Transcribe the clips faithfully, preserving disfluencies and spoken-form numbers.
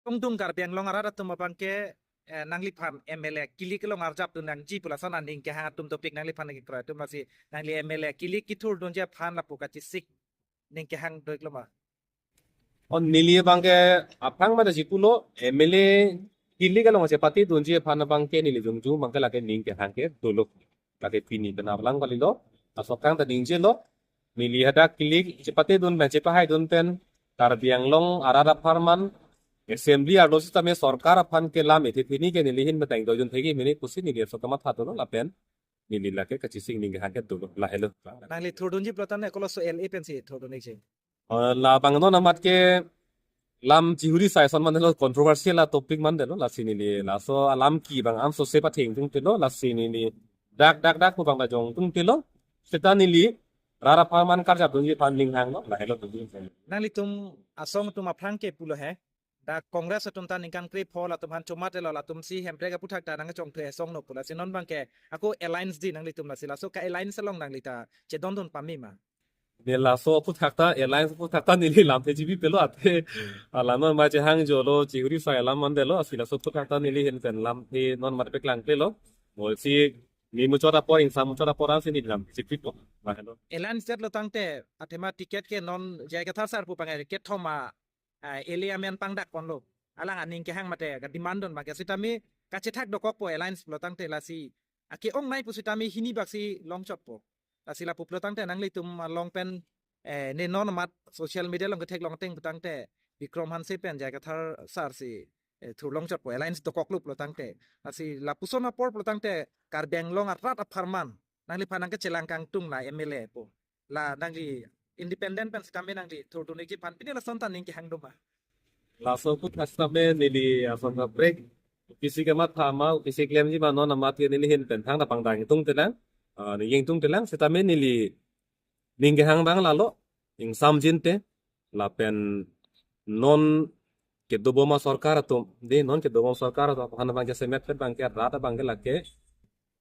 Kongdung Karbi Anglong arat atum abang ke, eh, nangliphan M L A kilik along arjap dun nangji pu lason aning kehang atum topik nangliphan kekroi atum lasi nangli M L A kilik kethurdunji aphan lapu kachesik ning kehang do-ik lo ma? O neli abang ke aphrang mate si pulo M L A kilik along chepatedunji aphan abang ke neli jongjong abang ke lake ning kehang ke dolo. Lake pini pen aplang kalilo. Laso kang ta ningjelo. Neli hadak kilik chepatedun pen chepahaidun pen Karbi Anglong arat apharman assembly arlo sitame sorkar aphan ke lam ethe theni ke neli ahin matang dodun thegi mene pusi neli so kamatha dolo lapen neli lake kachesik ning kehang ke dolo lahelo. Nangli thurdunji pulote ne koloso L A pensi thurdun-ikji? Eh, labang non amat ke lam chihuri sai ason mandetlo, controversial a topic mandetlo, lasi neli laso alam ke bang amso se pathengtungtelo, lasi neli dak dak dak pu abang ta jongtungtelo. Seta neli rat apharman karjapdunji aphan ning hanglo, lahelo tu. Nanglitum asong atum aphrang ke pulo he. Dak Congress atum ta ningkan krepho latum aphan chomatelo, latumsi Hemprek aphuthak ta nangchongthu asong no pu lasi non abang ke ako alliance di nanglitum lasi laso ka-alliance along nangli ta chedondun pame ma? Ne laso aphuthak ta, alliance aphuthak ta neli lamthe chibipelo ate. Alam non ma chehang jolo, chihuri sai alam mandetlo, lasi laso aphuthak ta neli ahin pen lamthe non mat paklangplelo. Molsi ni muchot apor, ingsa muchot apor ansi neli lam chipipo. Lahelo. Alliance detlo tangte, athema ticket ke non J I Kathar sir pu abang ke kethom a, ah, L A amen pangdak ponlo. Alang aning kehang mate ka-demand dun abang ke sitame kachethak dokokpo alliance pulo tangte lasi ake-ongnei pusitame hini baksi longchotpo. Lasi lapu pulo tangte nanglitum along pen, eh, ne non amat social media along ketheklong ateng pu tangte Bikram Hanse pen J I Kathar sir si, eh, thurlongchotpo, alliance dokoklo pulo tangte. Lasi lapuson apor pulo tangte Karbi Anglong arat apharman nangliphan nangkechelang kangtung la M L A po. La nangli independent pen sitame nangli thurdun-ikji aphan pini lason ta ning kehang do ma? Laso aphuthak sitame neli ason kaprek. Upisi kematha ma, upisi klemji ma non amat ke neli ahin pen thangta pangdang ingtungtelang. Ah, ning ingtungtelang sitame neli ning kehang abang lalo, ingsamjin te, lapen non kedobom asorkar atum, de non kedobom asorkar atum aphan abang ke semet pet abang ke rat abang ke lake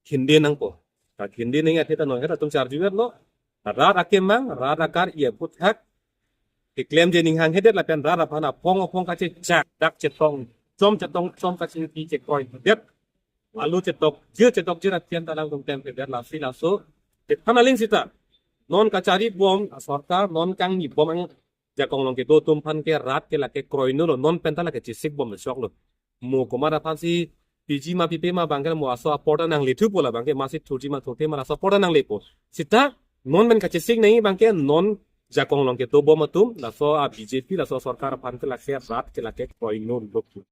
khindi nangpo. Ka khindi nang athe ta non het atum charjuverlo. Rat akemang, rat akar-i aphuthak keklemji ning hanghedet lapen rat aphan aphong aphong kachechak, dak chetong, chom chetong, chom kachingki chekroidet. Alu chetok, jir chetok, jir athian ta nangtum klemkledet lasi laso. Chethan aling sita. Non kacharibom asorkar, non kangnibom angjakong along kedo atum aphan ke rat ke lake kroinolo, non pen ta lake chesikbom choklo. Mo komat aphansi piji ma pipe ma abang ke mo aso apor ta nanglethupo la abang ke masi thurji ma thurthe ma laso apor ta nanglepo. Sita non pen kachesik nangji abang ke non jakong along kedobom atum, laso a B J P, laso sorkar aphan ke lake rat ke lake kroinolo.